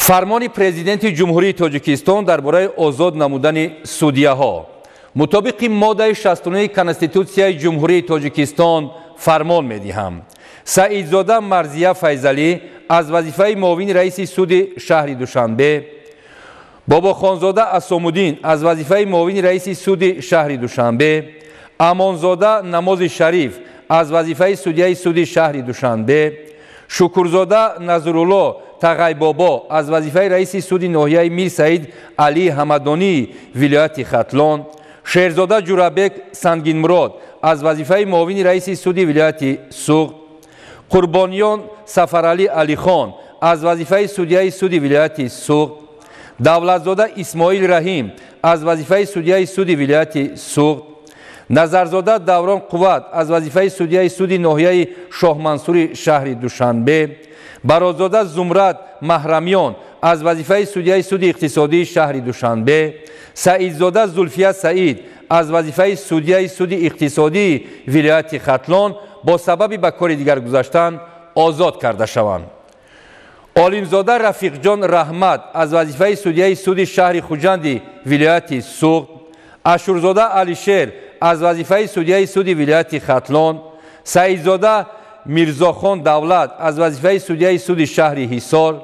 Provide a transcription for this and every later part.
Фармони Президенти Ҷумҳурии Тоҷикистон дар бораи озод намудани судяҳо. Мутобиқи моддаи 69 Конститутсияи Ҷумҳурии Тоҷикистон фармон медиҳам. Саидзода Марзия Файзалӣ аз вазифаи муовини раиси суди шаҳри Душанбе, Бобохонзода Асомуддин аз вазифаи муовини раиси суди шаҳри Душанбе, Амонзода Намози Шариф аз вазифаи судяи суди шаҳри Душанбе, Шукурзода Назрулло Тағайбобо аз вазифаи раиси суди ноҳияи Мир Саид Алии Ҳамадонии вилояти Хатлон, Шерзода Ҷурабек Сангинмурод аз вазифаи муовини раиси суди вилояти Суғд, Қурбониён Сафаралӣ Алихон аз вазифаи судяи суди вилояти Суғд, Давлатзода Исмоил Раҳим аз вазифаи судяи суди вилояти Суғд, Назарзода Даврон Қувват аз вазифаи судяи суди ноҳияи Шоҳмансури шаҳри Душанбе, Бароззода Зумрад Маҳрамён аз вазифаи судяи суди иқтисодии шаҳри Душанбе, Саидзода Зулфия Саид аз вазифаи судяи суди иқтисодии вилояти Хатлон бо сабаби ба кори дигар гузаштан озод карда шаванд. Олимзода Рафиқҷон Раҳмат аз вазифаи судяи суди шаҳри Хуҷанди вилояти Суғд, Ашурзода Алишер аз вазифаи судяи суди вилояти Хатлон, Саидзода Мирзохон Давлат аз вазифаи судяи суди шаҳри Ҳисор,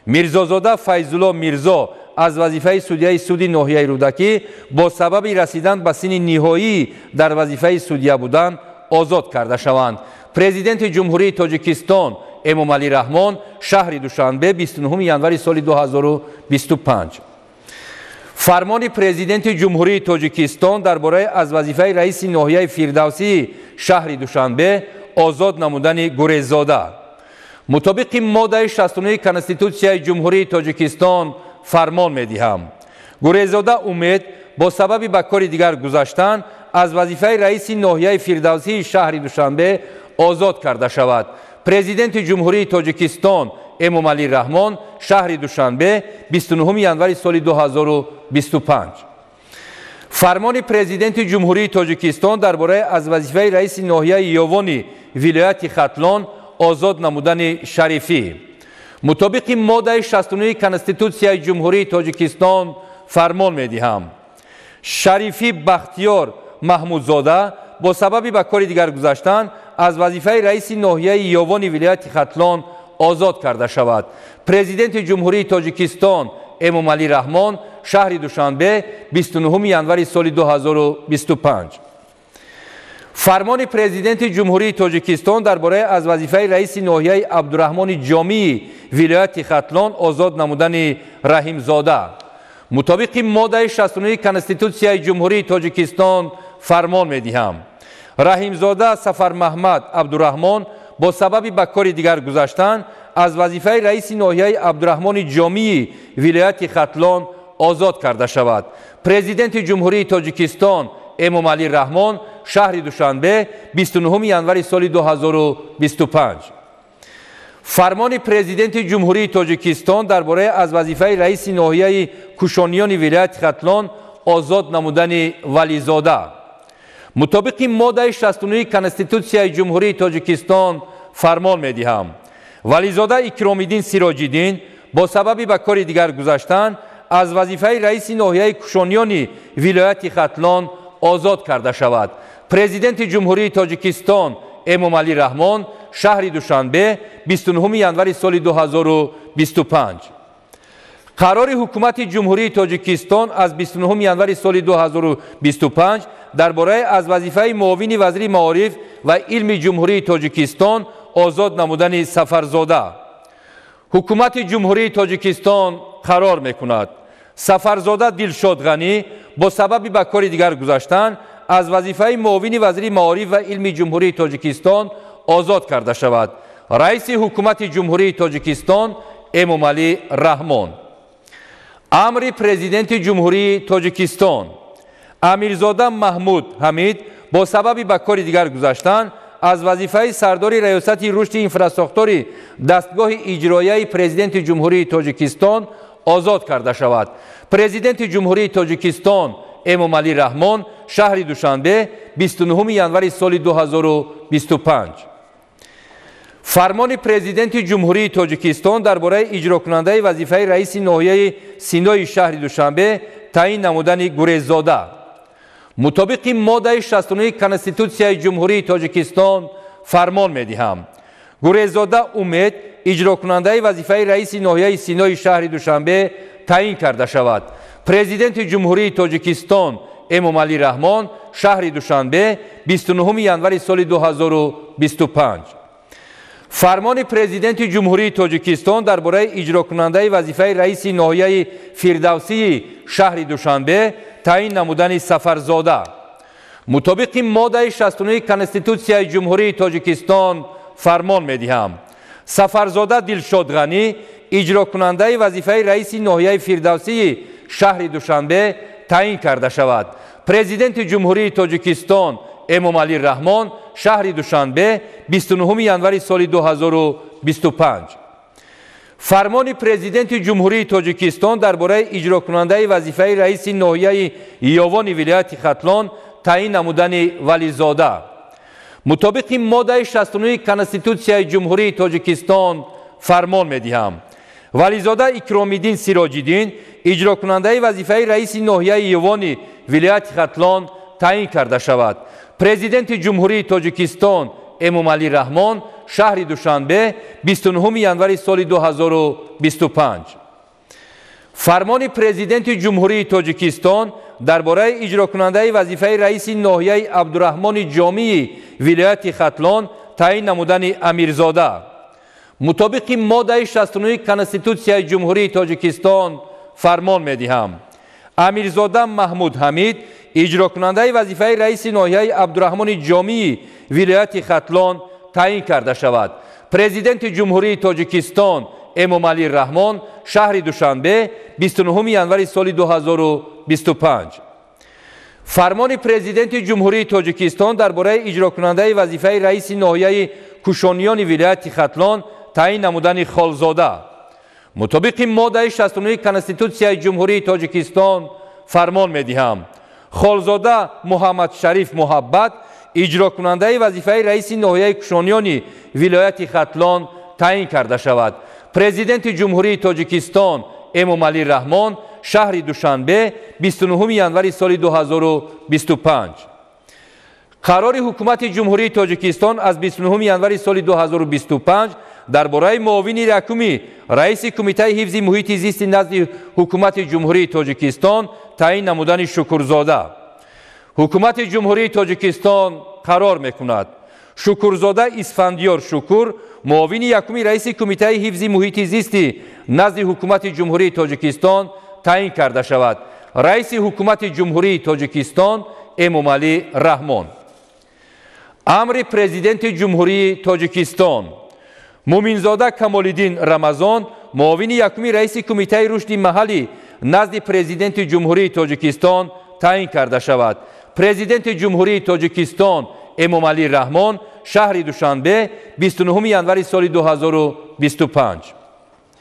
Мирзозода Файзулло Мирзо аз вазифаи судяи суди ноҳияи Рӯдакӣ бо сабаби расидан ба синни ниҳоӣ дар вазифаи судя будан озод карда шаванд. Президенти Ҷумҳурии Тоҷикистон Эмомалӣ Раҳмон, шаҳри Душанбе, 29 январи соли 2025. Фармони Президенти Ҷумҳурии Тоҷикистон дар бораи аз вазифаи раиси ноҳияи Фирдавсии шаҳри Душанбе озод намудани Гуреззода. Мутобиқи моддаи 69 Конститутсияи Ҷумҳурии Тоҷикистон фармон медиҳам. Гуреззода Умед бо сабаби ба кори дигар гузаштан аз вазифаи раиси ноҳияи Фирдавсии шаҳри Душанбе озод карда шавад. Президенти Ҷумҳурии Тоҷикистон Эмомалӣ Раҳмон, шаҳри Душанбе, 29 январи соли 2025. Фармони Президенти Ҷумҳурии Тоҷикистон дар бораи аз вазифаи раиси ноҳияи Ёвони вилояти Хатлон озод намудани Шарифӣ. Мутобиқи моддаи 69 Конститутсияи Ҷумҳурии Тоҷикистон фармон медиҳам. Шарифӣ Бахтиёр Маҳмудзода бо сабаби ба кори дигар гузаштан аз вазифаи раиси ноҳияи Ёвони вилояти Хатлон озод карда шавад. Президенти Ҷумҳурии Тоҷикистон Эмомалӣ Раҳмон, шаҳри Душанбе, 29 январи соли 2025. Фармони Президенти Ҷумҳурии Тоҷикистон дар бораи аз вазифаи раиси ноҳияи Абдураҳмони Ҷомии вилояти Хатлон озод намудани Раҳимзода. Мутобиқи моддаи 69 Конститутсияи Ҷумҳурии Тоҷикистон фармон медиҳам. Раҳимзода Сафармаҳмад Абдураҳмон бо сабаби ба кори дигар гузаштан аз вазифаи раиси ноҳияи Абдураҳмони Ҷомии вилояти Хатлон озод карда шавад. Президенти Ҷумҳурии Тоҷикистон Эмомалӣ Раҳмон, шаҳри Душанбе, 29 январи соли 2025. Фармони Президенти Ҷумҳурии Тоҷикистон дар бораи аз вазифаи раиси ноҳияи Кушониёни вилояти Хатлон озод намудани Вализода. Мутобиқи моддаи 69 Конститутсияи Ҷумҳурии Тоҷикистон фармон медиҳам. Вализода Икромиддин Сироҷиддин бо сабаби ба кори дигар гузаштан аз вазифаи раиси ноҳияи Кушониёни вилояти Хатлон озод карда шавад. Президенти Ҷумҳурии Тоҷикистон Эмомалӣ Раҳмон, шаҳри Душанбе, 29 январи соли 2025. Қарори Ҳукумати Ҷумҳурии Тоҷикистон аз 29 январи соли 2025 дар бораи аз вазифаи муовини вазири маориф ва илми Ҷумҳурии Тоҷикистон озод намудани Сафарзода. Ҳукумати Ҷумҳурии Тоҷикистон қарор мекунад. Сафарзода Дилшод Ғанӣ бо сабаби ба кори дигар гузаштан аз вазифаи муовини вазири маориф ва илми Ҷумҳурии Тоҷикистон озод карда шавад. Раиси Ҳукумати Ҷумҳурии Тоҷикистон Эмомалӣ Раҳмон. Амри Президенти Ҷумҳурии Тоҷикистон. Амирзода Маҳмуд Ҳамид бо сабаби ба кори дигар гузаштан аз вазифаи сардори Раёсати рушди инфрасохтори дастгоҳи иҷроияи Президенти Ҷумҳурии Тоҷикистон озод карда шавад. Президенти Ҷумҳурии Тоҷикистон Эмомалӣ Раҳмон, шаҳри Душанбе, 29 январи соли 2025. Фармони Президенти Ҷумҳурии Тоҷикистон дар бораи иҷрокунандаи вазифаи раиси ноҳияи Синои шаҳри Душанбе таъин намудани Гуреззода. Мутобиқи моддаи 69 Конститутсияи Ҷумҳурии Тоҷикистон фармон медиҳам. Гуреззода Умед иҷрокунандаи вазифаи раиси ноҳияи Синои шаҳри Душанбе таъин карда шавад. Президенти Ҷумҳурии Тоҷикистон Эмомалӣ Раҳмон, шаҳри Душанбе, 29 январи соли 2025. Фармони Президенти Ҷумҳурии Тоҷикистон дар бораи иҷрокунандаи вазифаи раиси ноҳияи Фирдавсии шаҳри Душанбе таъин намудани Сафарзода. Мутобиқи моддаи 69 Конститутсияи Ҷумҳурии Тоҷикистон фармон медиҳам. Сафарзода Дилшод Ғанӣ иҷрокунандаи вазифаи раиси ноҳияи Фирдавсии шаҳри Душанбе таъин карда шавад. Президенти Ҷумҳурии Тоҷикистон Эмомалӣ Раҳмон, шаҳри Душанбе, 29 январи соли 2025. Фармони Президенти Ҷумҳурии Тоҷикистон дар бораи иҷрокунандаи вазифаи раиси ноҳияи Ёвони вилояти Хатлон таъин намудани Вализода. Мутобиқи моддаи 69 Конститутсияи Ҷумҳурии Тоҷикистон фармон медиҳам. Вализода Икромиддин Сироҷиддин иҷрокунандаи вазифаи раиси ноҳияи Ёвони вилояти Хатлон таъин карда шавад. Президенти Ҷумҳурии Тоҷикистон Эмомалӣ Раҳмон, шаҳри Душанбе, 29 январи соли 2025. Фармони Президенти Ҷумҳурии Тоҷикистон дар бораи иҷрокунандаи вазифаи раиси ноҳияи Абдураҳмони Ҷомии вилояти Хатлон таъин намудани Амирзода. Мутобиқи моддаи 69 Конститутсияи Ҷумҳурии Тоҷикистон фармон медиҳам. Амирзода Маҳмуд Ҳамид иҷрокунандаи вазифаи раиси ноҳияи Абдураҳмони Ҷомии вилояти Хатлон таъин карда шавад. Президенти Ҷумҳурии Тоҷикистон Эмомалӣ Раҳмон, шаҳри Душанбе, 29 январи соли 2025. Фармони Президенти Ҷумҳурии Тоҷикистон дар бораи иҷрокунандаи вазифаи раиси ноҳияи Кушониёни вилояти Хатлон таъин намудани Холзода. Мутобиқи моддаи 69 Конститутсияи Ҷумҳурии Тоҷикистон фармон медиҳам. Холзода Муҳаммадшариф Муҳаббат иҷрокунандаи вазифаи раиси ноҳияи Кушониёни вилояти Хатлон таъин карда шавад. Президенти Ҷумҳурии Тоҷикистон Эмомалӣ Раҳмон, шаҳри Душанбе, 29 январи соли 2025. Қарори Ҳукумати Ҷумҳурии Тоҷикистон аз 29 январи соли 2025 дар бораи муовини якуми раиси Кумитаи ҳифзи муҳити зисти назди Ҳукумати Ҷумҳурии Тоҷикистон таъин намудани Шукурзода. Ҳукумати Ҷумҳурии Тоҷикистон қарор мекунад. Шукурзода Исфандиёр Шукур муовини якуми раиси Кумитаи ҳифзи муҳити зисти назди Ҳукумати Ҷумҳурии Тоҷикистон таъин карда шавад. Раиси Ҳукумати Ҷумҳурии Тоҷикистон Эмомалӣ Раҳмон. Амри Президенти Ҷумҳурии Тоҷикистон. Муминзода Камолиддин Рамазон муовини якуми раиси Кумитаи рушди маҳаллӣ назди Президенти Ҷумҳурии Тоҷикистон таъин карда шавад. Президенти Ҷумҳурии Тоҷикистон Эмомалӣ Раҳмон, шаҳри Душанбе, 29 январи соли 2025.